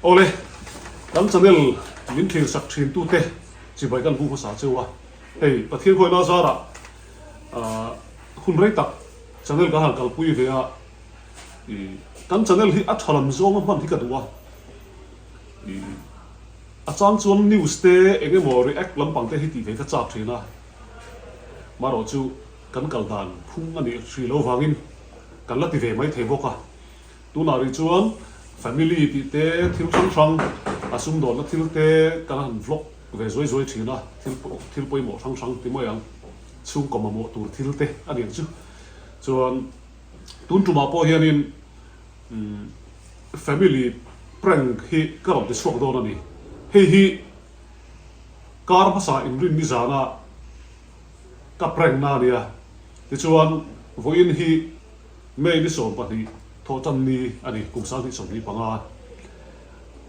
Awle, kan channel min thlir sak thin tute chibai kan hmu hmasa cheu a, hei Pathian khawi nazarah hun rei tak channel kan han kalpui ve a, kan channel hi a tha lam zawnga hman hi ka duh a, a chang chuan news te eng emaw react lampang te hi tih ve ka chak thin a, marawh chu kan kal dan phung a nih hri lo vangin kan la ti ve mai thei bawk a. Tunah rih chuan family tih te thil hrang hrang a sumdawnna thil te kan han vlog ve zuai zuai thin a, thil thil pawimawh hrang hrang ti mai ang, chhungkaw mamawh tur thil te a ni ang chu. Chuan tun tumah pawh hianin umm family prank hi ka rawn ti chhuak dawn a ni. Hei hi kar hmasa inrin nizana ka prank na a nia. Tichuan vawiin hi May ni 12 thawhtan ni a ni, kum 2025.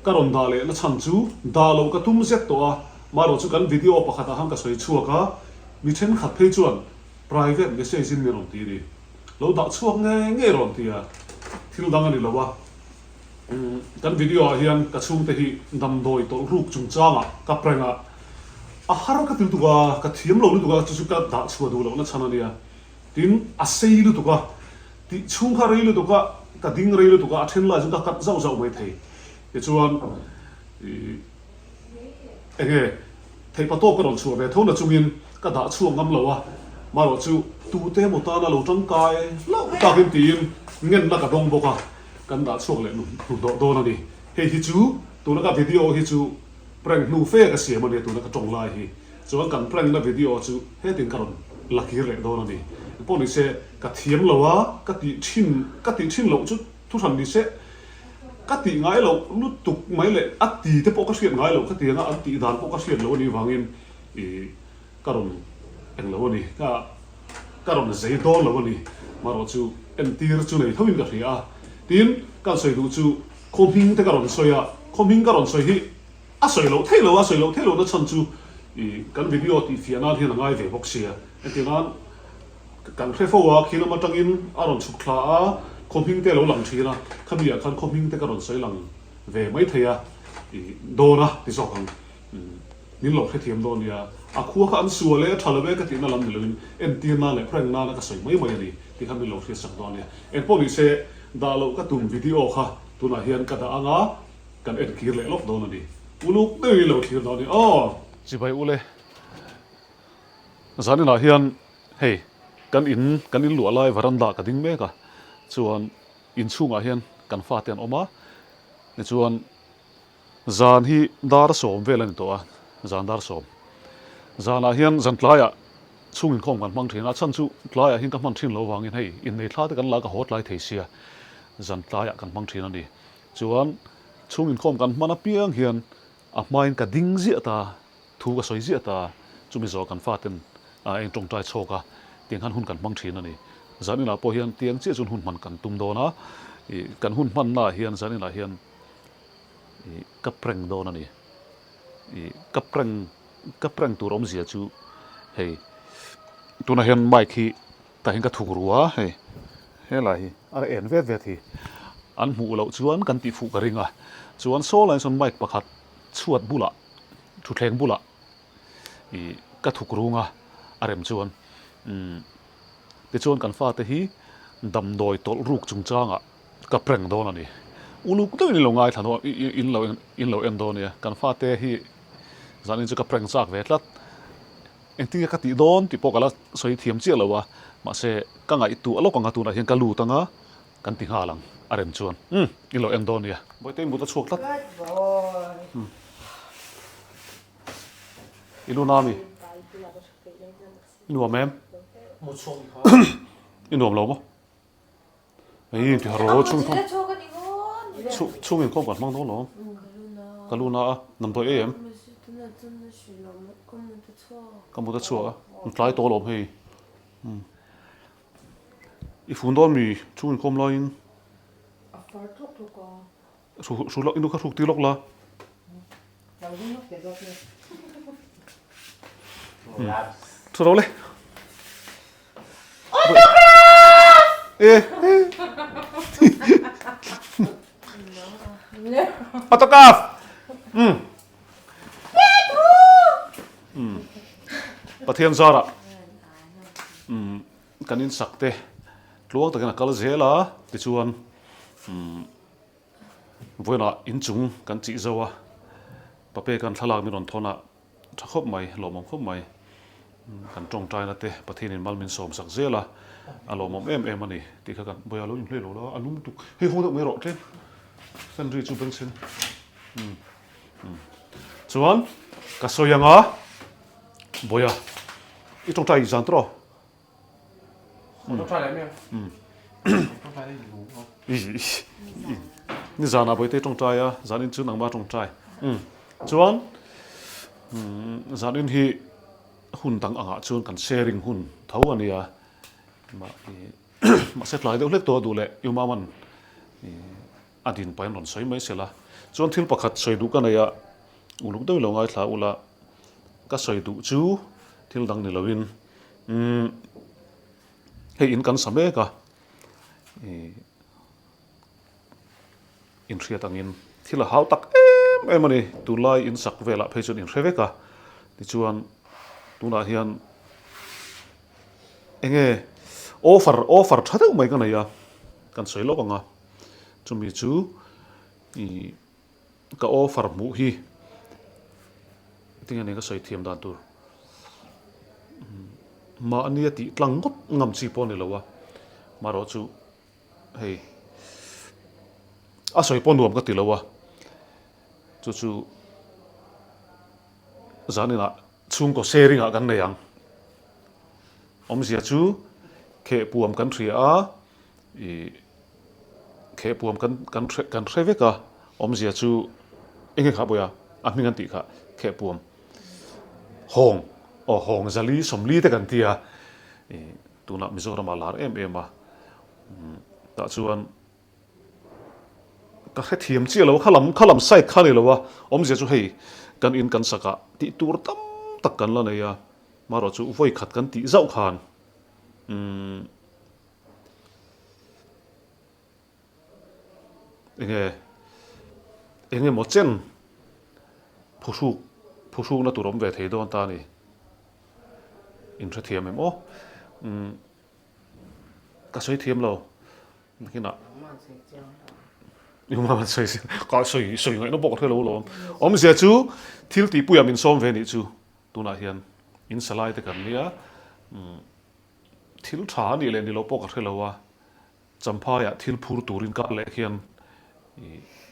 Ka rawn dah lehna chhan chu dah loh ka tum zet tawh a, marawh chu kan video pakhatah khan ka sawi chhuak a, mi thenkhat phei chuan private message in min rawn ti a ni. Lo dah chhuak ngei ngei rawn ti a, thil dang a ni lo a. Kan video ah hian ka chhungte hi damdawi tawlh ruk chungchangah ka prank a, a har ka ti lutuk a, ka thiam lo lutuk a, chu chu ka dah chhuah duh lohna chhan a nia. Tin, a sei lutuk a, tih chhung kha rei lutuk a, ka ding rei lutuk a, a then lai chu ka kat zauh zauh mai thei. Tichuan, ih, enge, theihpa tawp ka rawn chhuah ve tho na chungin ka dah chhuak ngam lo a, marawh chu tute emaw tana lo tangkai hlauh takin tiin ngenna ka dawng bawk a, kan dah chhuak leh hnuhnawh dawn a ni. Hei hi chu tuna ka video hi chu Prank hnu fe ka siam a nia tuna ka tawng lai hi. Chuan kan prank na video chu hetin ka rawn la kir leh dawn a ni. Pawh ni se ka thiam lo a, ka tih thin ka tih thin loh chu thuhran ni se ka tih ngai loh lutuk mai leh a ti te pawh ka hriat ngai loh ka ti anga an tih dan pawh ka hriat loh a nih vangin ih ka rawn eng lo a ni. Ka ka rawn zei dawn lo a ni. Marawh chu entir chu nei tho in ka hria a. Tin kan sawi duh chu Khaw hming te ka rawn sawi a, khaw hming ka rawn sawi hi a sawi loh theih lo a, sawi loh theih lohna chhan chu ih kan video tih fiah nan hian a ngai ve bawk sia. Entir nan kan hre fo a, khi lam atangin a rawn chhuk thla a, khaw hming te a lo lang thin a, khami ah khan khaw hming te ka rawn sawi lang ve mai thei a, ih dawn a ti zawk ang. Min lo hrethiam dawn nia, a khua kha an sual e, a tha lo e ka tihna lam ni loin entir nan leh prank nana ka sawi mai mai a ni tih kha min lo hriatsak dawn nia. Engpawh ni se, dah loh ka tum video kha tunah hian ka dah anga kan en kir leh lawk dawn a ni. Uluk deuhin in lo thlir dawn nia aw. Chibai ule, zaninah hian hei kan in kan in luah lai varanda ka ding mek a, chuan inchhungah hian kan fate an awm a, tichuan Zan hi dar sawm vel a ni tawh a, zan dar sawm. Zanah hian zan tlaiah chhung inkhawm kan hmang thin a, a chhan chu tlaiah hian ka hman thin lo vangin hei innei thla te kan la ka haw tlai thei sia, zan tlaiah kan hmang thin a ni. Chuan chhung inkhawm kan hman apiang hian a hmain ka ding ziah ta, thu ka sawi ziah ta, chumi zawh kan faten a eng tawngtai chhawk a, tiang khan hun kan hmang thin a ni. Zan inah pawh hian tiang chiah chuan hun hman kan tum dawn a, ih kan hun hmannaah hian zan inah hian Ih ka prank dawn a ni. Ih ka prank ka prank tur awmzia chu hei tunah hian mic hi tah hian ka thuk ru a hei helai hi a la en vet vet hi an hmuh loh chuan kan tih fuh ka ring a chuan saw lai sawn mic pakhat chhuat bulah thutthleng bulah ih ka thuk rung a a rem chuan umm tichuan kan fate hi damdawi tawlh ruk chungchangah. Ka prank dawn a ni. Uluk deuhin in lo ngaithla dawn in lo in lo en dawn nia. Kan fate hi zanin chu ka prank chak ve tlat. Engtin nge ka tih dawn tih pawh ka la sawi thiam chiah lo a. Mahse ka ngaihtuah lawk ang a tunah hian ka lut ang a, kan ti nghal ang a rem chuan. Umm in lo en dawn nia. Bawihte in mut a chhuak tlat. I lu na mi? I nuam em? I nuam lo maw? Hei ti haro chhung khawm chhung in khawm kan hmang dawn lo ka lu na a damdawi ei em ka mut a chhuak a tlai tawh alawm hei i fun dawn mi chhung in khawm laiin hru lawk inu kha hruk tir lawk la Thu ro le. Autograph! Umm. Umm. Pathian zarah umm kan insak te tluang takin a kal zel a, tichuan umm vawiinah inchung kan chih zo a, Pape kan thlalak min rawn thawn a, Tha khawp mai, lawmawm khawp mai. Kan tawngtaina te Pathianin mal min sawm sak zel a, a lawmawm em em a ni tih kha kan Bawia lo inhlei lo la, a lum tuk. Hei hawng deuh mai rawh tlem. Fan ri chu bengchheng. Umm umm. Chuan ka sawi anga Bawia i tawngtai zan tawh. Ni zanah Bawihte tawngtai a, zanin chu nangmah tawngtai. Chuan zanin hi hun dang angah chuan kan sharing hun tho a nia. Mahse tlai deuh hlek tawh a duh leh U Maman a din pahin rawn sawi mai sela. Chuan thil pakhat sawi duh ka nei a, uluk deuhin lo ngaithla ula ka sawi duh chu thil dang ni loin Umm hei in kan sa mek a, ih inhriat angin thil a hau tak em em a ni, tunlai in sak velah phei chuan inhre vek a, tichuan tunah hian enge offer offer tha deuh mai ka nei a, kan sawi lawk ang a, chumi chu ih ka offer hmuh hi tinge nia ka sawi thiam dan tur. Mahni a tih tlang ngawt ngam chi pawh a ni lo a, marawh chu hei a sawi pawh nuam ka ti lo a, chu chu zaninah chhungkaw sharing ah kan nei ang. Awmzia chu khehpuam kan hria a, ih khehpuam kan kan hre kan hre vek a, awmzia chu eng nge kha bawiha a hming an tih kha khehpuam. Hawng aw hawng zali sawmli te kan ti a, ih tunah Mizoram ah lar em em a, tah chuan ka hrethiam chiah lo a, khalam khalam side kha a ni lo a, awmzia chu hei kan in kan sak ah tih tur tam tak kan la nei a, marawh chu vawi khat kan tih zauh khan umm. Enge eng emaw chen phuhruk phuhrukna tur awm ve thei dawn ta a ni. In hrethiam em aw? Umm ka sawi thiam lo nakinah Engmah an sawi chiang ka sawi sawi ngaihna pawh ka hre lo alawm. Awmzia chu thil tihpuiah min sawm ve nih chu tunah hian in salai te kan nia umm thil tha a nih leh ni loh pawh ka hre lo a. Champhaiah thil phur turin kal leh hian i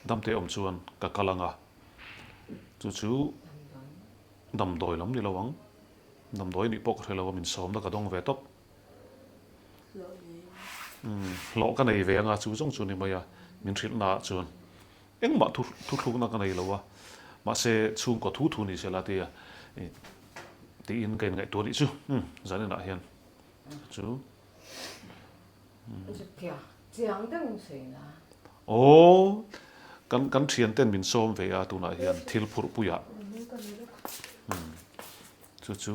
damte awm chuan ka kal ang a, chu chu damdawi lam ni lo ang, damdawi nih pawh ka hre lo a, min sawmna ka dawng ve tawp. Umm hlawh ka nei ve ang a, chu zawng chu ni mai a, min hrilh naah chuan engmah thu thuthlukna ka nei lo a, mahse chhungkaw thu thu ni sela tia tiin ka inngaihtuah nih chu, umm zaninah hian chu. Aw, kan kan thian ten min sawm ve a tunah hian thil phurh puiah. Chu chu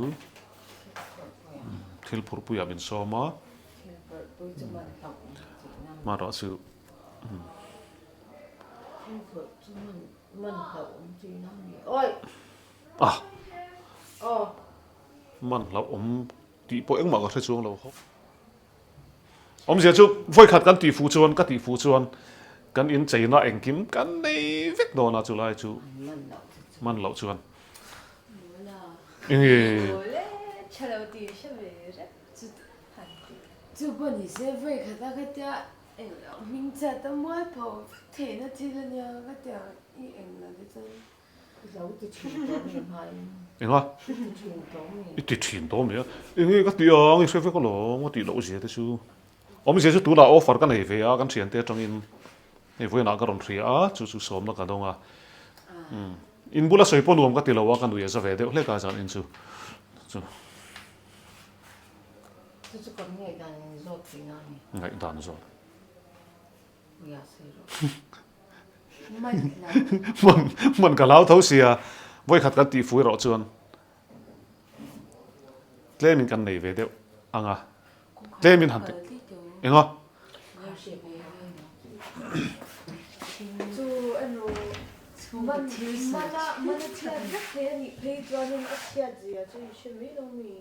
thil phurh puiah min sawm a. Hmanraw chu. Ah. Man hlauh awm tih pawh engmah ka hre chuang lo. Awmzia chu vawikhat kan tih fuh chuan ka tih fuh chuan kan incheina engkim kan nei vek dawn a chulai chu man loh chuan enge Chu pawh ni se vawikhat a ka tia englo hmingchhiat a mualpho vek theihna thil a nia ka tia i englo te chuan Lo ti thin tawh mi hmain. Enga? I ti thin tawh mi. I ti thin tawh mi a. Enge ka ti ang i hre vek alawm ka tih loh zia te chu. Awmzia chu tunah offer ka nei ve a kan thiante atangin hei vawiinah ka rawn hria a chu chu sawmna ka dawng a. Umm in bula sawi pawh nuam ka ti lo a ka nui a za ve deuh hlek a zan in chu chu. Chu chu kan ngaihdan in zawt tihna a ni. Ngaihdan zawt. Hman ka hlau tho sia, vawikhat kan tih fui erawh chuan tlemin kan nei ve deuh ang a, tlemin han ti eng a? Man mana mana chhiat vek thei a nih phei chuanin a chhiat zia chu i hre mai lo mi.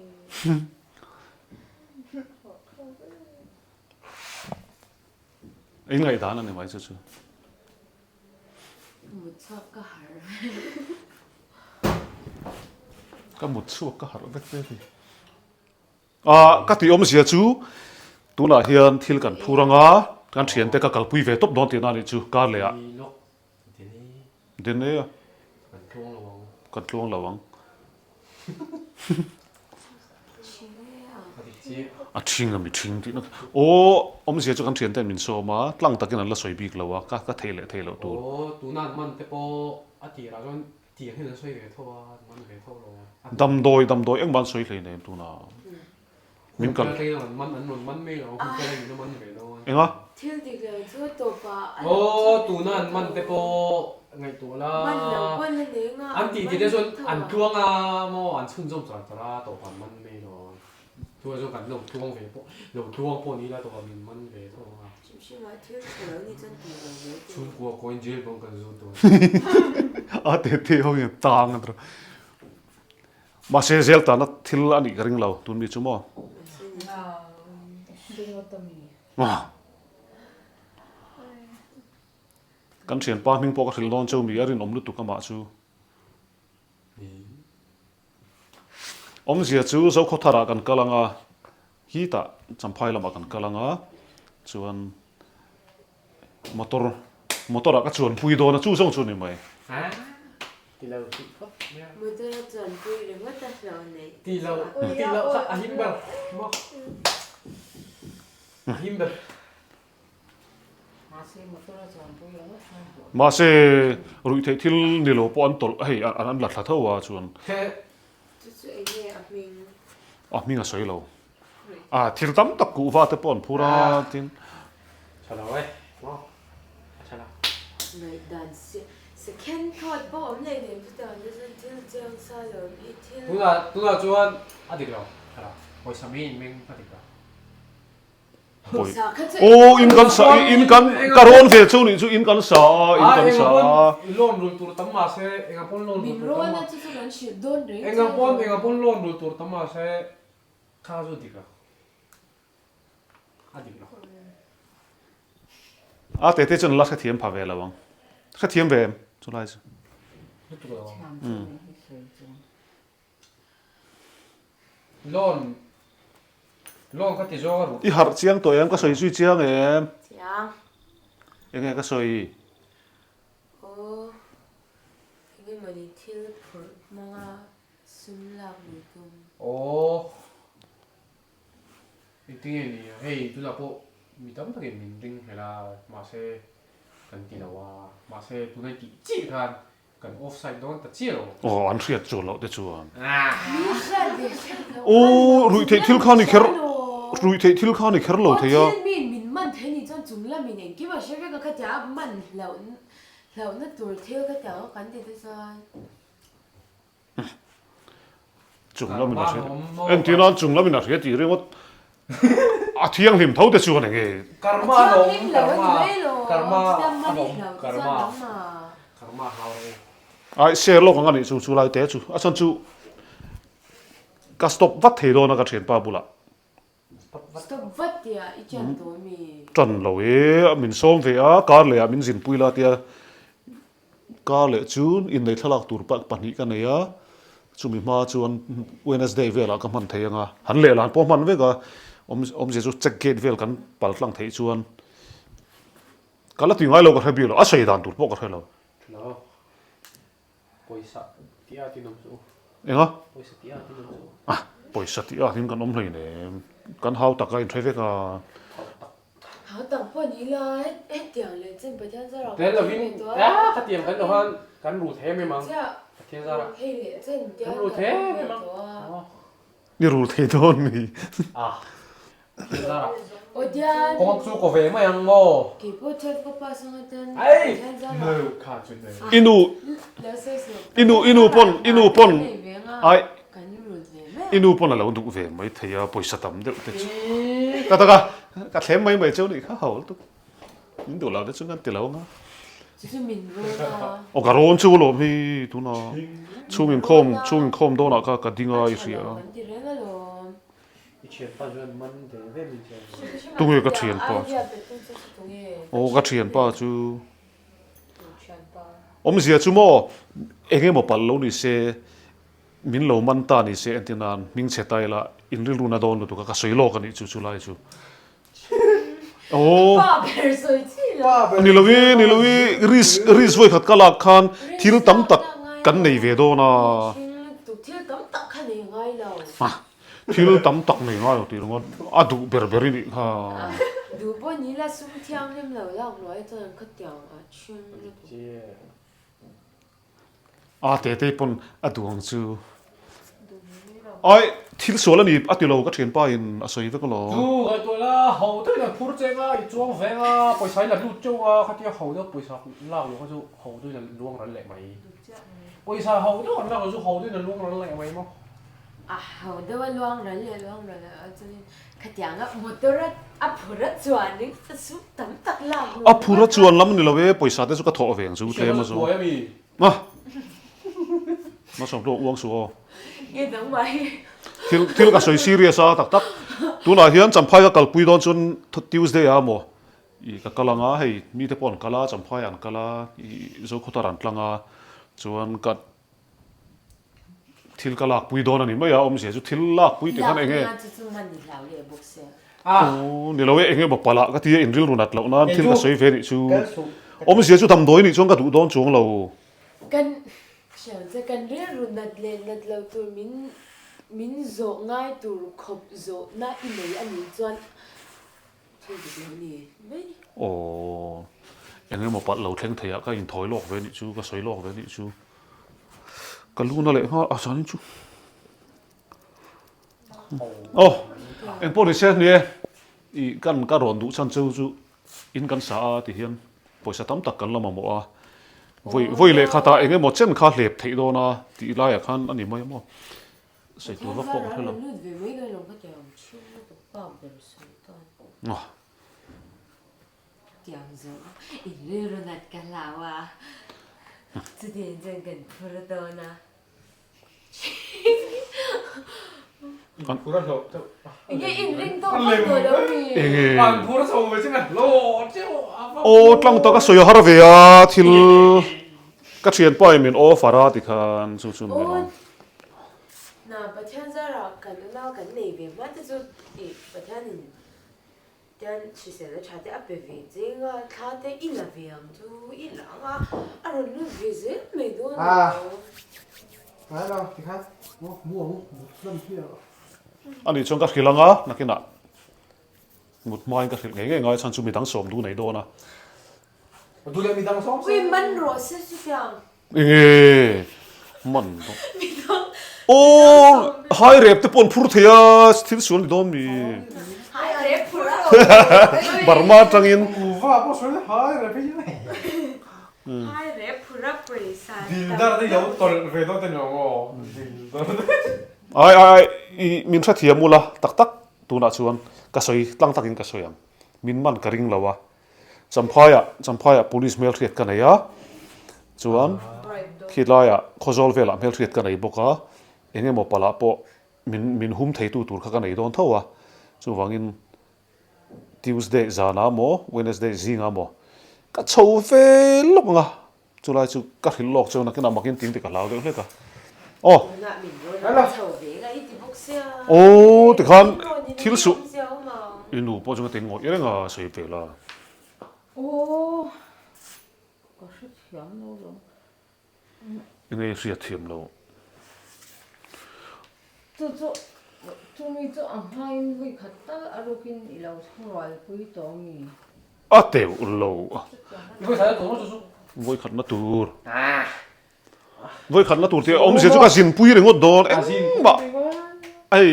In ngaihdan a ni mai chu chu. Mut chhuak ka harh vek. Ka mut chhuak ka harh vek te ti. A, ka tih awmzia chu tunah hian thil kan phur anga kan thiante ka kalpui ve tawp dawn tihna a nih chu kar leh ah. Dene a. Kan tluang lo ang. Kan tluang lo ang. A ṭhing a mi ṭhing tihna. Aw, awmzia chu kan thiante'n min sawm a, tlang takin an la sawi bik lo a, ka ka theih leh theih loh tur. Aw, tuna an man te pawh a tirah chuan Tiang hian an sawi ve tho a, an man ve tho lo a. Damdawi, damdawi engmah an sawi hlei nem tuna. Min kal. Hun tel an man, an rawn man mai lo, hun tel in a man ve dawn. Enga? Thil dik lo chu tawp ah a lo Aw, tuna an man te pawh ngaihtuah la. Man lo pawn a neng a, an tih tih te chuan an tluang a maw, an chhunzawm char char a, tawp ah an man mai lo. Tunah chuan kan lo tluang ve pawh, lo tluang pawh ni ila tawh min man ve tho ang a. Hrim hrim ah thil tha lo ni chuan tih lo mai tur. Chhungkua kawiin jail bang kan zut dawn. A te te ho hian tang a tawh. Mahse zel tana thil a nih ka ring lo tun mi chu maw. Kan thianpa hming pawh ka hrilh dawn cheu mi a rinawm lutuk amah chu. Awmzia chu Zokhawtharah kan kal ang a, hitah Champhai lamah kan kal ang a, chuan motor motor ah ka chuanpui dawn a, chu zawng chu a ni mai. Motor a chuanpui ringawt a hlauh neih. Mahse ruihtheih thil ni lo pawh an tawlh hei an la thla tho a chuan. Chu chu eng nge a hming? A hming a sawi lo. A thil tam tak kuhva te pawh an phur a tin. Tha lo e maw a tha lo. Ngaihdan second thought pawh awm leh nem chutiang te chuan thil chiang sa lo i thil. Tunah tunah chuan a dik lo tha lo pawisa mai in meng a dik lo. Aw in kan sa in kan ka rawn ve chu nih chu in kan sa a in kan sa a. Loan rul tur tam mah se enga pawn loan rul tur tam mah enga pawn enga pawn loan rul tur tam mah se kha chu dik lo a dik lo. A tete chuan la hrethiam pha ve lo ang hrethiam ve em chulai chu. Lutuk lo ang. Loan Loan kha ti zawng a ruh. I harh chiang tawh em? Ka sawi zui chiang em? Chiang. Enge ka sawi? Aw, enge mawni thil phurh hmanga sum lak lui tum. Aw, engtinge ni a, hei tunah pawh mi tam takin min ring hlel a, mahse kan ti lo a, mahse tuna i tih chiah khan Kan offside dawn ta chiah lo. Aw, an hriat chuan loh te chuan. Mi hriat leh hriat loh khan Aw, ruih theih thil kha ni kher, ruih theih thil kha ni kher lo thei a. Aw, thil miin min man thei ni chuan chung lamin engkim a hre vek a, khatia man hlauh hlauhna tur thil khatiang a kan ti te chuan. Chung lamin a hria, entir nan chung lamin a hria tih ringawt a thianghlim tho te chuan enge? Karma a awm, karma, karma a awm, karma, karma hlau reng. Ai share lawk ang a nih chu chu lai te chu a chhan chu ka stop vat thei dawn a ka thianpa bulah. Stop vat tia i ṭan tawh mi? Ṭan lo e, min sawm ve a, kar leh ah min zinpui la tia kar leh chu innei thlalak tur pahnih ka nei a, chumi hma chuan Wednesday velah ka hman thei anga, han lehlan pawh hman vek a, awmzia chu check gate vel kan pal tlang theih chuan ka la ti ngai lo ka hre bik lo, a sawi dan tur pawh ka hre lo. Pawisa tih a tin awm chu. Enga? Pawisa tih a tin awm chu. Ah, pawisa tih a tin kan awm hlei nem. Kan hau tak a inhre vek a. Hau tak. Hau tak pawh ni la, hetiang leh chen Pathian zarah kan tel lovin, ah khatiang kan lo khan kan ru the em em ang. Pathian zarah. Hei leh chen kan ru the em em ang. I rul thei dawn mi. Ah. Kawng chu ko ve mai ang maw? Ai! I nu i nu i nu pawn i nu pawn ai i nu pawn a lo duh ve mai thei a pawisa tam deuh te chu ka taka ka thlem mai mai cheu nih kha ho lutuk min duh lo te chu kan ti lo ang a. Chu chu min rawn a. Aw ka rawn chu alawm hi tuna chhung inkhawm chhung inkhawm dawnah kha ka ding a i hria. A tha lo kan ti reng alawm. I thianpa chuan man ve ve min chian lo. Tunge ka thianpa chu? Aw ka thianpa chu. Awmzia chu maw eng emaw palh lo ni se min lo man ta ni se entir nan hming chhe ta ila in rilru na dawn lutuk a ka sawi lawk a nih chu chulai chu. Aw. Pa ber sawi chi lo. Ni lo i, ni lo i, risk, risk vawi khat ka lak khan thil tam tak kan nei ve dawn a. Thil tam tak kha nei ngai lo. Thil tam tak nei ngai lo tih ringawt a duh ber ber i nih kha. Duh pawh ni la sum thianghlim lo lak luai chuan khatiang a chhing lutuk. A tete pawn a duh ang chu. Ai thil sual a ni a ti lo ka thianpa in a sawi vek alawm. Chu ngaihtuah la ho deuhin an phur cheng a i chuang veng a pawisa in a lut teuh a khatia ho deuh pawisa lak luh kha chu ho deuhin a luang ral leh mai. Pawisa ho deuh an lak luh chu ho deuhin a luang ral leh mai maw. A ho deuh a luang ral leh luang ral a chuanin khatianga motor a a phur a chuan in ka sum tam tak lak luh A phur a chuan lam ni lo e, pawisa te chu ka thawh ve ang chu tlem a zawng. A Hmasawm hlawk uang suh aw. Nge nangmah hi. Thil thil ka sawi serious a tak tak. Tunah hian Champhai ka kalpui dawn chuan Tuesday ah maw i ka kal ang a, hei mite pawh an kal a, Champhai an kal a, i Zokhawthar an tlang a, chuan ka Thil ka lakpui dawn a ni mai a, awmzia chu thil lakpui tih khan enge. Lakna chu chu man i hlau leh bawk sia. Aw ni lo e, enge maw palh ah ka ti a, inrilru nat loh nan thil ka sawi ve nih chu. Awmzia chu damdawi nih chuan ka duh dawn chuang lo. Kan hriat che kan rilru nat leh nat loh tur min min zawh ngai tur khawp zawhna i nei a nih chuan Thil dik lo ni mai ni. Aw, eng emaw palh lo thleng thei ah ka inthawi lawk ve nih chu, ka sawi lawk ve nih chu. Ka lu na leh nghal a zanin chu. Aw, eng pawh ni se ni e, i kan ka rawn duh chhan chu chu in kan sa a ti hian pawisa tam tak kan la mamawh a. Vawi vawi leh khatah eng emaw chen kha hlep theih dawn a tih laiah khan a ni mai maw. Sawi tur vak pawh ka hre lo. Aw tlang tak a sawi a har ve a thil ka thianpa in min offer a tikhan chu chu ni lo. Hna Pathian zarah kan unau kan nei ve hma te chu ih Pathianin tian hriselna tha te a pe ve cheng a, thla te i la ve ang chu i la ang a, a rawn lut ve zel mai dawn a lo. Ani chuan ka hrilh ang a, nakinah mut hmain ka hrilh ngei ngei ngai chhan chu midang sawm duh nei dawn a. Ui man rawh se chutiang. Enge man rawh. Aw hai rep te pawh an phur thei a thil sual ni dawn mi. Hai rep phur a Burma atangin. Hai rep phur a pawisa. Ai ai ai i min hrethiam ula tak tak tunah chuan ka sawi tlang takin ka sawi ang min man ka ring lo a. Champhaiah Champhaiah police hmelhriat ka nei a, chuan khilaiah Khawzawl velah hmelhriat ka nei bawk a, eng emaw palh ah pawh min min hum theitu tur kha ka nei dawn tho a, chuvangin Tuesday zanah maw Wednesday zingah maw ka chho ve lawk ang a. Chulai chu ka hrilh lawk chuan nakinah makin ting tih ka hlau deuh hlek a. Aw. Aw tikhan thil suh i nu pawh chu ka ti ngawih reng a sawi ve la. Aw ka hrethiam lo lo. Enge i hriatthiam loh? Chu chu chumi chu a hmain vui khat tal a rukin i lo thurualpui tawh mi? A teuh lo. Vawi khatna tur. Vawi khatna tur tih awmzia chu ka zinpui ringawt dawn engmah hei.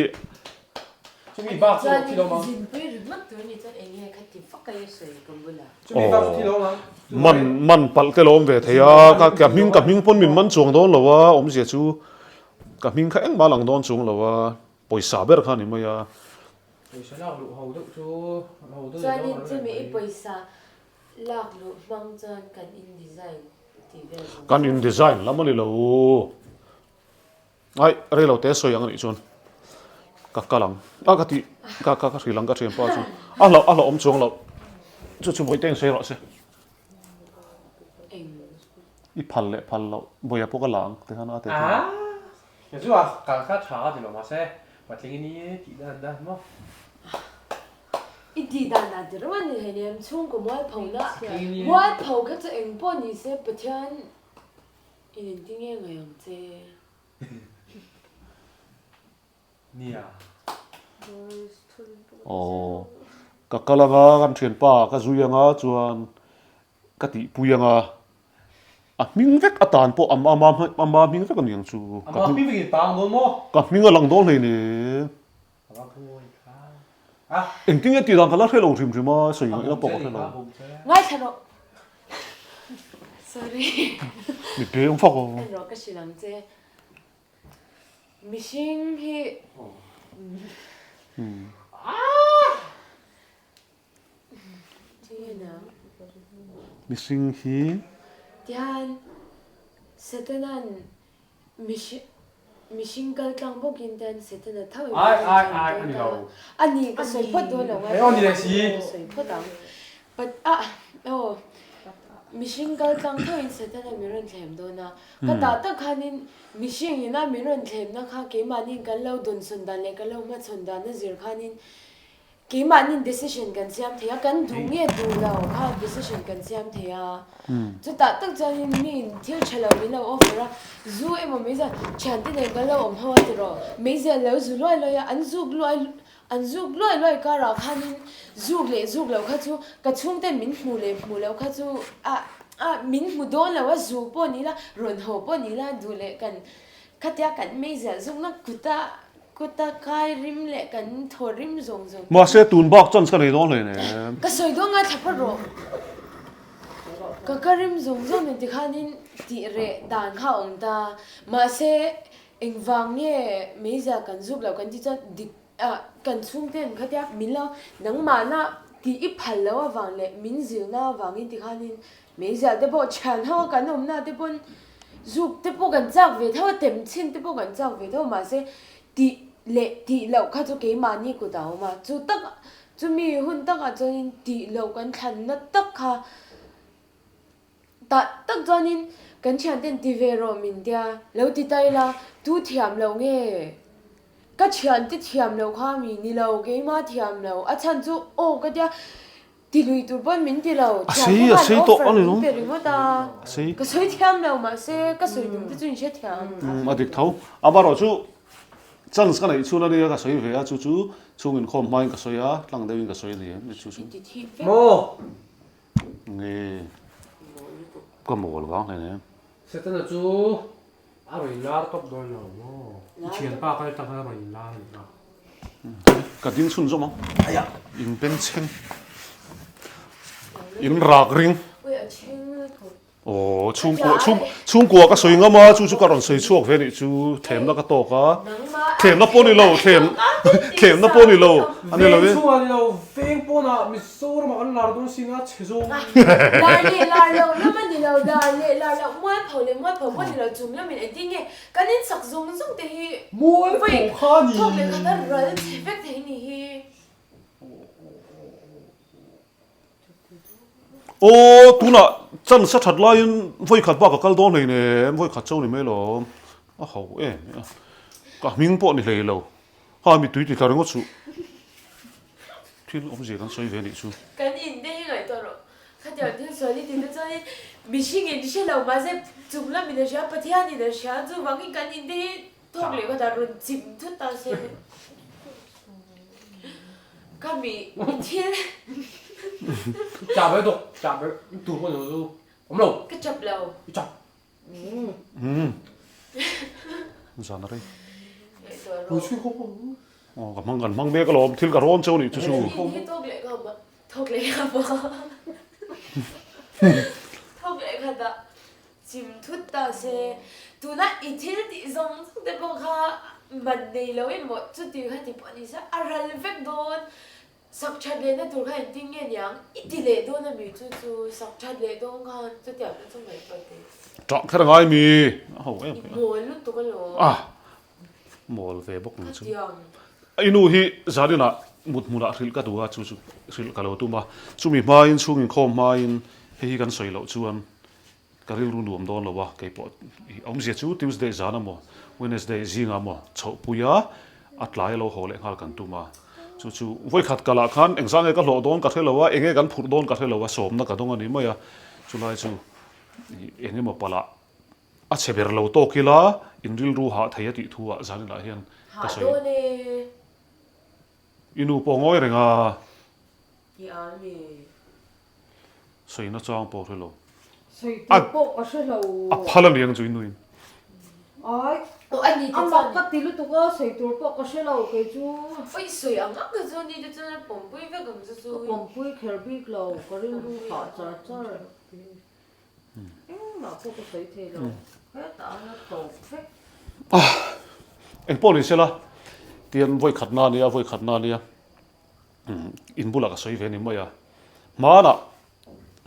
Chumi bak chu thi lo mang. Zinpui ringawt tur ni chuan eng nge kha ti vak a i sawi ka bulah. Chumi bak chu thi lo mang. Man man palh te lo awm ve thei a, ka ka hming ka hming pawn min man chuang dawn lo a, awmzia chu ka hming kha engmah lang dawn chuang lo a, pawisa ber kha a ni mai a. Pawisa lak luh ho deuh chu ho deuh Chuanin chumi i pawisa. Lak luh hmang chuan kan in design tih vel zawng. Kan in design lam a ni lo. Ai, rei lo te sawi ang a nih chuan ka kal ang. A ka tih ka ka ka hrilh ang ka thianpa chu a hlauh a hlauh awm chuang loh. Chu chu Bawihte in sawi rawh se. I phal leh phal loh Bawia pawh ka la ang tikhan a ti thung a. Kei chu a kal kha tha a ti lo mahse patling i ni e tih dan dan maw. I tih dan dan ti reng a ni hleinem chhungkaw mualpho na mualpho kha chu eng pawh ni se Pathian in engti nge ngaih ang che. Nia. Aw ka kal anga kan thianpa ka zui anga chuan Ka tihpui anga a hming vek atan pawh a ama hming vek a ni ang chu. Ama hming vek in tang dawn maw? Ka hming a lang dawn hleinem. Engtin nge tih dan ka la hre lo hrim hrim a, sawi ngaihna pawh ka hre lo. Ngaithla rawh. Sorry. Mi peng fak aw. En rawh ka hrilh ang che. Mihring hi. Mihring hi. Tihian Setanan mihring kal tlang bawkin tihian Setana tho in Ai ai ai ani lo. Ani ka sawi phawt dawn lo ngai ani leh si. Ka sawi phawt ang. But ah aw mihring kal tlang tho in Setana min rawn thlem dawn a. Ka tah tak khanin mihring ina min rawn thlemna kha keimahniin kan lo dawnsawn dan leh kan lo hmachhawn dan a zir khanin Keimahnin decision kan siam thei a, kan duh nge duh lo kha decision kan siam thei a. Chutah tak chuanin miin thil tha lo min lo offer a, zu emaw meizial thiante nen kan lo awm ho a tiraw, meizial lo zu luai luai a, an zuk luai an zuk luai luai karah khanin zuk leh zuk loh kha chu ka chhungten min hmuh leh hmuh loh kha chu ah ah min hmu dawn lo a, zu pawh ni ila rawn haw pawh ni ila duh leh kan khatia kan meizial zukna kuta Kuta kai rim leh kan thaw rim zawng zawng te chu. Mahse tun bak chance ka nei dawn hle nen. Ka sawi dawn ngaithla phawt rawh. Ka ka rim zawng zawng nen tikhanin tih reh dan kha a awm ta. Mahse engvang nge meizia kan zuk loh kan tih chuan dik ah kan chhungten khatia min lo nangmahna tih i phal loh avang leh min zilna avangin tikhanin Meizial te pawh thian ho a kan awmna te pawn zuk te pawh kan chak ve tho a, tem chhin te pawh kan chak ve tho mahse tih leh tih loh kha chu keimahni kut a awm a, chu tak chumi hun takah chuanin tih loh kan thlanna tak kha tah tak chuanin kan thianten ti ve rawh min tia lo ti ta ila tu thiam loh nge ka thiante thiam loh kha mi ni lo keimah thiam loh a chhan chu aw ka tia Ti lui tur pawn min ti lo, A thiam sei, te a khan sei tawh offer a ni min lo. pe ringawt a, A sei. ka sawi thiam lo mahse ka sawi tum te chu in hre thiam. Umm a dik tho. Amaherawh chu chance ka neih chhun a nia ka sawi ve a, chu chu chhung inkhawm hmain ka sawi a, tlang deuhin ka sawi a ni em chu chu. I ti thip vek. Maw? Nge ka mawl vang hle nen. Setana chu A rawn inlar tawp dawn lo maw? I thianpa kal tang khan a rawn inlar a nih kha. Ka ding chhun zawm ang. Aiah! In beng chheng. In rak ring. Aw, chhungkua, chhung, chhungkua ka sawi ngam a, chu chu ka rawn sawi chhuak ve nih chu thlemna ka tawk a. Thlemna pawh ni lo, thlem, thlemna pawh ni lo, a ni lo e. Veng chhungah ni lo, veng pawnah Mizoramah kan lar dawn sin a, chhe zawng. Lar leh lar lo lam a ni lo, lar leh lar lo, mualpho leh mualpho pawh ni lo, chung lamin engtin nge kan insak zawng zawng te hi Mualpho kha ni. Thawk leh khat a ral chhe vek thei ni hi. Aw, tunah chance a that laiin vawi khat bak a kal dawn hleinem, vawi khat chauh ni mai lawm, a ho em a, ka hming pawh ni hlei lo, ha mittui ti tla ringawt suh, thil awmzia kan sawi ve anih chu. Kan in te hi ngaihtuah rawh, khatiang thil sual i ti te chuanin mihring in hre lo mahse chung lamin a hria, Pathianin a hria, chuvangin kan in te hi Thawk leh ka dah rawn chim thut ta se ka mi thil Chap e dawk chap e tur pawh ni lo chu awm lo ka chap lo i chap umm zan a rei Ui chhui khawp aw ka hmang kan hmang mek alawm thil ka rawn cheu nih chu chu Thawk leh ka thawk leh ka thawk leh ka dah Chim thut ta se, tuna i thil tih zawng zawng te pawh kha man nei lo emaw chuti kha ti pawh ni se a ral vek dawn. Sak that lehna tur kha engtin nge niang? I ti leh dawn a mi chu chu sak that leh dawn khan chutiang te chu ngaihtuah teh. Ṭah kher a ngai mi? A ho em I mawl lutuk alawm. A mawl ve bawk ang chu. I nu hi zaninah mut hmunah hrilh ka duh a, chu chu hrilh ka lo tum a. Chumi hmain chhung inkhawm hmain hei hi kan sawi loh chuan Ka rilru nuam dawn lo a, kei pawh i awmzia chu Tuesday zan amaw Wednesday zingah amaw chhohpui a, a tlai a lo haw leh nghal kan tum a. Chu chu vawikhat kalah khan engzah nge ka hlawh dawn ka hre lo a, enge kan phurh dawn ka hre lo a, sawmna ka dawng a ni mai a. Chulai chu eng emaw palah a chhe ber lo tawk ila in rilru hah thei a tih thu ah zaninah hian ka sawi. Hah dawn e. I nu pawh ngawi reng a. I a mi. Sawina chang pawh hre lo. Sawi tur pawh ka hre lo. A phal a ni ang chu i nuin. Ai. A mak ka ti lutuk a, sawi tur pawh ka hre lo kei chu. Oi sawi ang ang ka chu ni te chuan a pawmpui vek ang chu chu. Ka pawmpui kher bik lo, ka rilru hah char char. Engmah pawh ka sawi thei lo, hetah a la tawp vek. Engpawh ni sela, tian vawi khatna a nia, vawi khatna a nia. In bulah ka sawi ve ni mai a, hmanah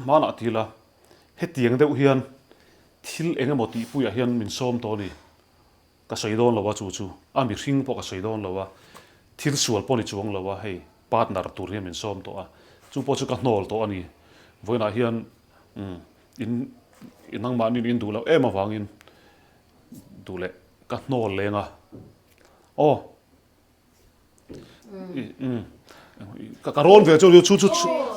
hmanah ti ila hetiang deuh hian thil eng emaw tihpuiah hian min sawm tawh a ni. Ka sawi dawn lo a chu chu a mihring pawh ka sawi dawn lo a, thil sual pawh ni chuang lo a hei partner tur hian min sawm tawh a, chu pawh chu ka hnawl tawh a ni. Vawiinah hian in nangmahni in duh loh em avangin duh leh ka hnawl leng a, aw. Ka rawn ve chu chu chu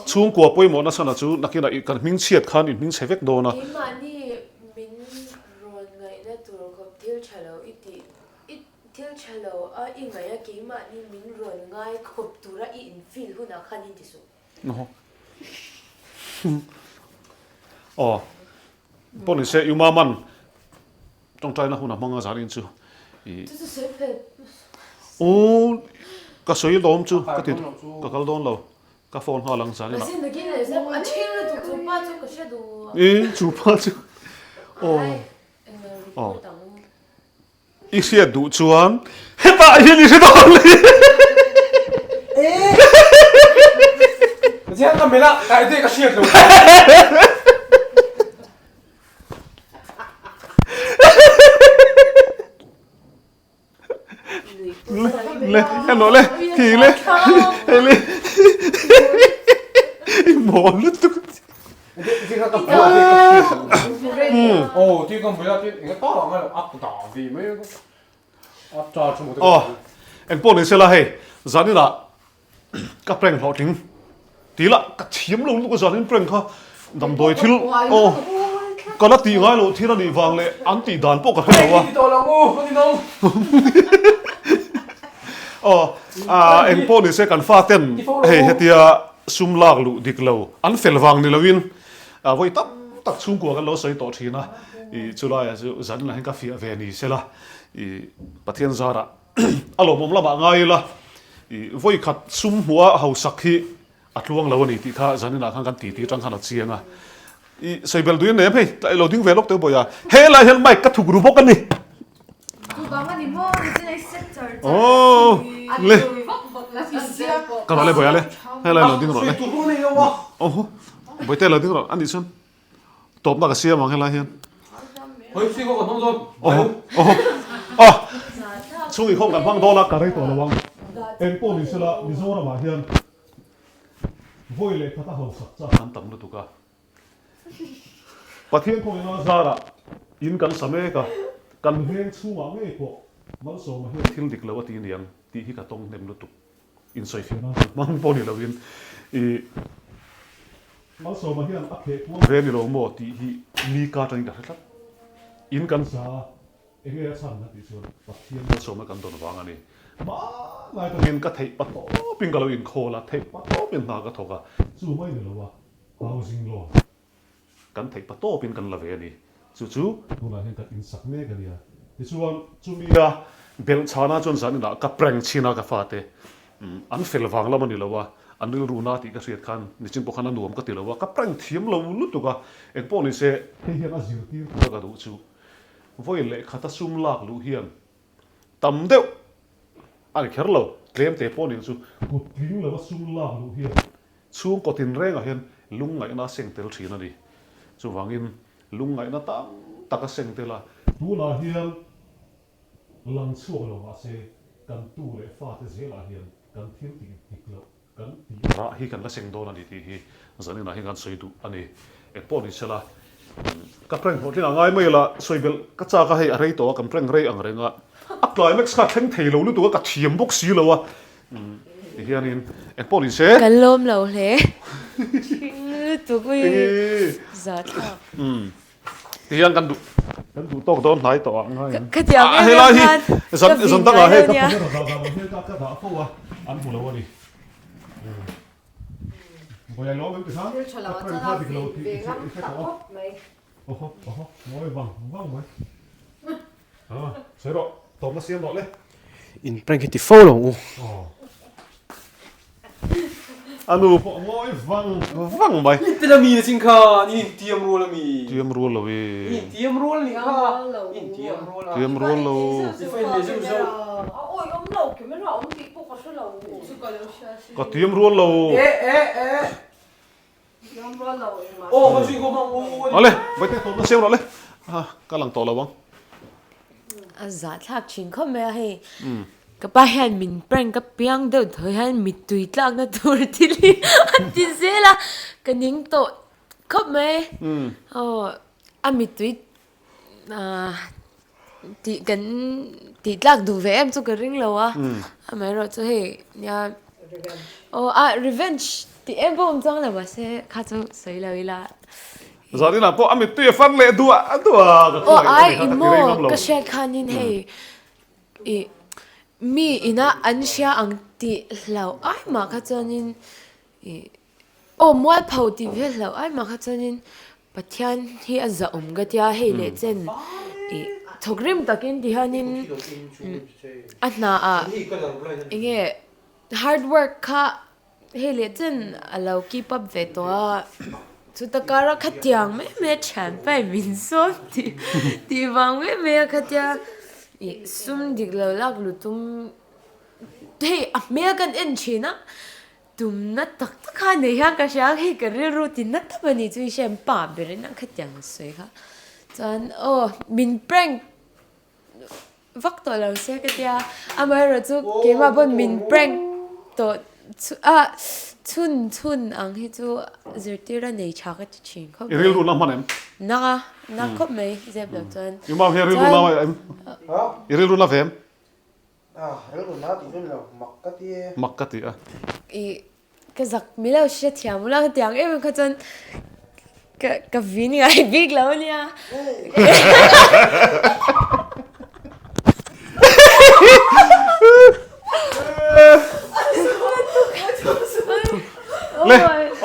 chhungkua pawimawh nasa na chu nakinah kan hming chhiat khan in hming chhe vek dawn a. Keimahni min rawn ngaihna tur khawp thil tha lo i tih i thil tha lo a i ngaih a keimahni min rawn ngai khawp tura i in feel hunah khan in ti suh. Aw pawh ni se i umaman. Tawngtaina hun a hmang a zan in chu i. Chu chu sawi fel. Aw ka sawi lawm chu ka ti ka kal dawn lo ka phone nghal ang zan inah. Mahse nakin leh zep a ṭhing lutuk chu pa chu ka hre duh. I chu pa chu aw aw i hriat duh chuan hetah hian i hre dawn le. Ziang ka melh a ka idea ka hriat lo. Le, hello le, khi le, hei le, i mawl lutuk. Aw, engpawh ni sela hei, zaninah Ka prank hlawhtling ti la ka thiam lo lutuk a zan in prank kha damdawi thil aw ka la tih ngai loh thil a nih vang leh an tih dan pawh ka hre lo a aw ah eng pawh ni se kan fa ten hei hetia sum lak luh dik lo an fel vang ni loin vawi tam tak chhungkua kan lo sawi tawh thin a ih chulaiah chu zan inah hian ka fiah ve ni sela ih Pathian zarah A lawmawm lamah ngai ila, i vawi khat sum hmuha hausak hi a tluang lo a ni tih kha zaninah khan kan titi atang khan a chiang a. I sawi bel duin em hei, tlai lo ding ve lawk teh bawi a, helai hian mic ka thuk ru bawk a ni. Chuvang a ni maw, nichin a i set char char Aww le, ka rawh le bawi a le, helai lo ding rawh le. Aww bawihte lo ding rawh a nih chuan. Tawpna ka siam ang helai hian. Aw chhung inkhawm kan hmang dawn a, ka rei tawh lo ang. Eng pawh ni sela Mizoramah hian vawi leh khat a hausak chak an tam lutuk a. Pathian khawngin a zarah in kan sa mek a, kan veng chhungah ngei pawh Malsawma hian thil dik lo a ti niang tih hi ka tawng hnem lutuk. Insawifiah nan kan hmang pawh ni loin i Malsawma hian a kheh kual ve ni lo maw tih hi mi ka atangin ka hre tlat. In kan sa a, enge a chhan a tih chuan Pathian Malsawmna kan dawn vang a ni. Hmanlai takin ka theih pa tawpin ka lo inkhawl a, theih pa tawpin hna ka thawk a, chu mai ni lo a, housing loan Kan theih pa tawpin kan la ve a ni. Chu chu tunah hian kan insak mek a nia. Tichuan chumia belh chhana chuan zaninah ka prank chhin a ka fate an fel vang lam a ni lo a, an rilru na tih ka hriat khan nichin pawh khan a nuam ka ti lo a, ka prank thiam lo lutuk a, engpawh ni se hei hian a zirtir tura ka duh chu vawi leh khata sum lak luh hian tam deuh. A ni kher lo, tlem te pawh ning chu kut tling lova sum lak luh hian chhungkaw tinrengah hian lungngaihna a seng tel thin a ni. Chuvangin lungngaihna tam tak a seng tel a. Tunah hian lang chhuak lo mahse kan tu leh fate zelah hian kan thil tih dik loh Kan tih rah hi kan la seng dawn a ni tih hi zaninah hian kan sawi duh a ni. Eng pawh ni sela, ka prank hlawhtling a ngai mai la, sawi belh ka chak a hei a rei tawh a, kan prank rei ang reng a, a climax kha a thleng thei lo lutuk a, ka thiam bawk si lo a, ti hianin eng pawh ni se. Kan lawm lo hle. Thing lutuk ui zathlak. Ti hian kan duh kan duh tawk dawn hnai tawh ah ngai ang. Khatiang em em khan ka vin ngai lo nia. Ka dah dan ang hian ka dah fo a, an hmu lo a ni. Vawi lawm em ti khan ka prank kha dik lo tih i hre tawh a. Oho oho ngawi vang vang mai. Sawi rawh, tawpna siam rawh le. In prank hi ti fo lo u. A nu pawh ngawi vang vang mai. In tel ami na ching khan in intiam rual ami. Tiam rual lo i. In intiam rual ni kha. In intiam rual a. Tiam rual lo. I fa in leh zeuh zeuh. A awi awm lo, camera awm tih pawh ka hre lo. Ka tiam rual lo. E e e. Awle, vaite tawpna siam rawh le. Ka lang tawh lo ang. A zahthlak thin khawp mai a hei. Ka pa hian min prank a piang deuh thaw hian mittui tlakna tur thil hi a ti zel a, ka ning tawh khawp mai. Aw a mittui Tih kan tih tlak duh ve em chu ka ring lo a, amaherawh chu hei nia aw a revenge tih em pawh awm chuang lo mahse kha chu sawi lo ila. Zaninah pawh a mittui a far leh duah duah ka khawngaih a ni kha ka ti rei ngam lo. Ka hriat khanin hei ih mi ina an hria ang tih hlauh ai mah kha chuanin ih Aw mualpho tih vel hlauh ai mah kha chuanin Pathian hi a zahawm ka tia hei leh chen ih thawk rim takin ti hianin a hna ah eng nge hard work kha hei leh chen a lo keep up ve tawh a chuta kara khatiang mai mai a thianpa in min sawm tih tih vang mai mai a khatia ih sum dik lo lak lu tum hei a hmel kan en thin a. Tumna tak tak kha nei hian ka hria hei ka rilru ti na tawp a ni chu i hriat pa ber in a khatiang a sawi kha chuan aw min prank vak tawh lo se ka tia amaherawh chu keimah pawn min prank tawh a chhun chhun ang hi chu zirtir a nei tha ka ti thin khawp mai. I rilru na hman em? Na a na khawp mai zep lo chuan. I mau hian rilru na em? I rilru na ve em? Ah, rilru na tih chu ni lo, mak ka ti e. Mak ka ti a. I ka zak mi lo hre thiam ula ka tiang em em kha chuan ka ka vin ngai bik lo ania. Le,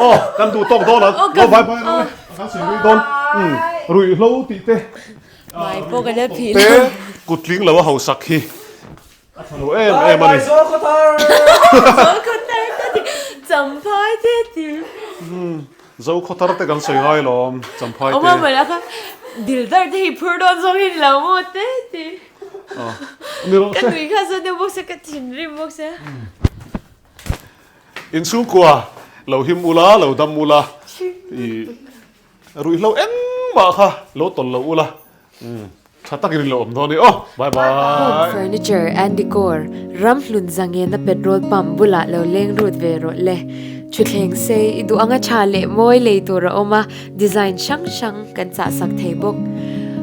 aw, kan duh tawk dawn ang. Lo bye bye lo le. Kan sawi rui dawn. Ruihhlo tih te. Mai pawh ka la phih lo. Te kut tling lo a hausak hi a tha lo em em a ni. Zawlkhawthar! Zawlkhawthar te ti, Champhai te ti. Zokhawthar te kan sawi ngai lawm, Champhai te. Awma mai la kha dildar te hi phur dawn zawng hi ni lo maw te ti. Ni rawh se. Ka nui kha sawn deuh bawk se, ka thinrim bawk se. Inchhungkua lo him ula, lo dam ula. I. Ruihhlo engmah kha lo tawlh lo ula, tha takin in lo awm dawn i aw. Bye bye. Home Furniture and Decor, Ramhlun Zangena petrol pump bulah lo leng rut ve rawh le. Thutthleng sei i duh anga tha leh mawi lei tur a awm a, design hrang hrang kan chah sak thei bawk.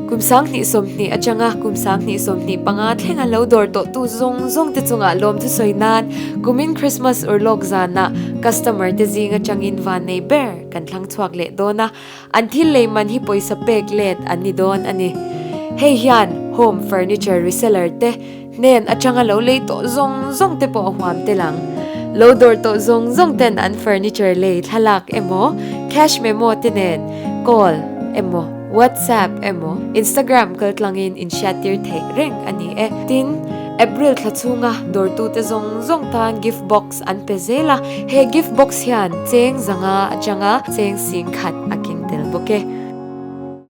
Kum 20 20 atanga kum 20 25 thlenga lo dawr tawh tu zawng zawng te chungah lawmthu sawi nan kumin Christmas urlawk zanah customer te zing atangin van nei ber Kan thlang chhuak leh dawn a, an thil lei man hi pawisa pek let an ni dawn a ni. Hei hian home furniture reseller te hnen atanga lo lei tawh zawng zawng te pawh a huam tel ang. Lo dawr tawh zawng zawng ten an furniture lei thlalak emaw, cash memo te nen call emaw, WhatsApp emaw, Instagram kaltlangin inhriattir theih reng a ni e. Tin, April thla chhunga dawrtute zawng zawng tan gift box an pe zel a, he gift box hian cheng zanga atanga cheng sing khat a keng tel bawk e.